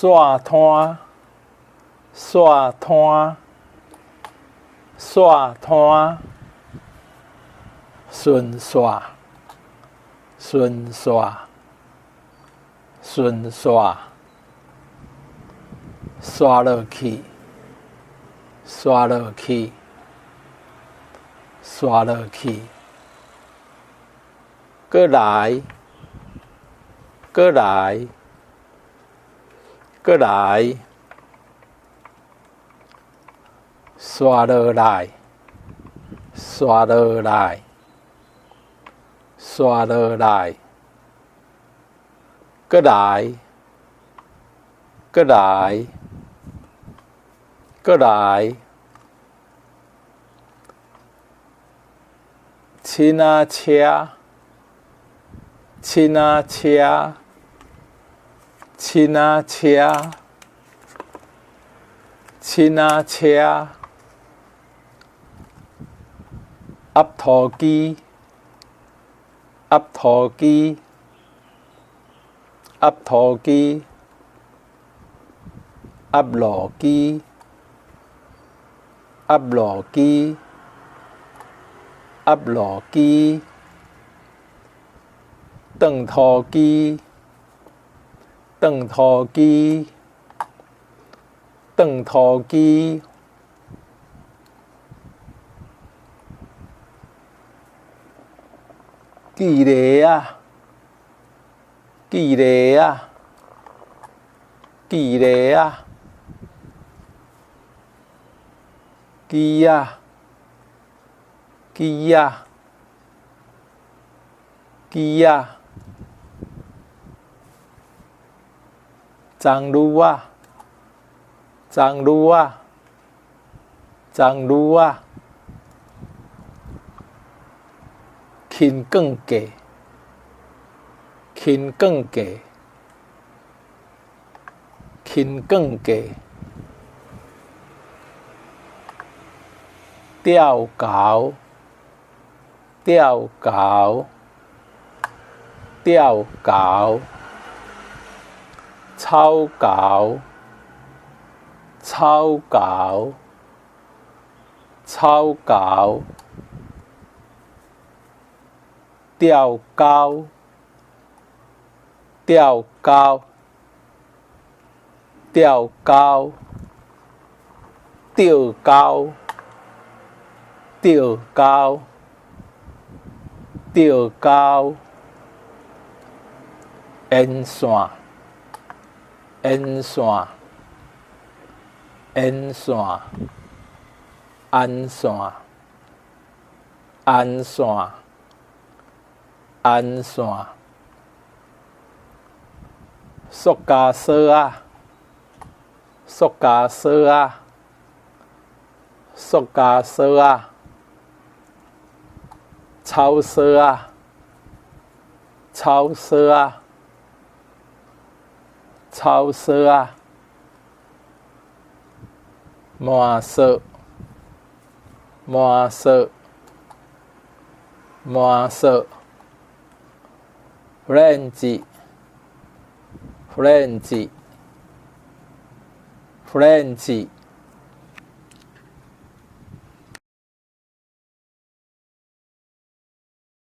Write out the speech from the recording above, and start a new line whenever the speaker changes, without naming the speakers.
煞攤，煞攤，煞攤，巡線，巡線，巡線，刷落去，刷落去，刷落去，閣來，閣來，閣來，刷落來，刷落來，刷落來，閣來，閣來，閣來，親仔車，親仔車，親仔車，親仔車，鴨塗機，鴨塗機，鴨塗機，鴨路機，鴨路機，鴨路機，斷塗機，斷塗機，斷塗機，記螺仔，記螺仔，記螺仔，機仔，機仔，機仔，棕櫚仔，棕櫚仔，棕櫚仔，輕鋼架，輕鋼架，輕鋼架，吊猴，吊猴，吊猴，草猴，草猴，草猴，吊鈎，吊鈎，吊鈎，吊鈎，吊鈎，吊鈎，沿線，沿線，沿線，安線，安線，安線，塑膠索仔，塑膠索仔，塑膠索仔，草索仔，草索仔，草索仔，麻索，麻索，麻索，フレンチ，フレンチ，フレンチ。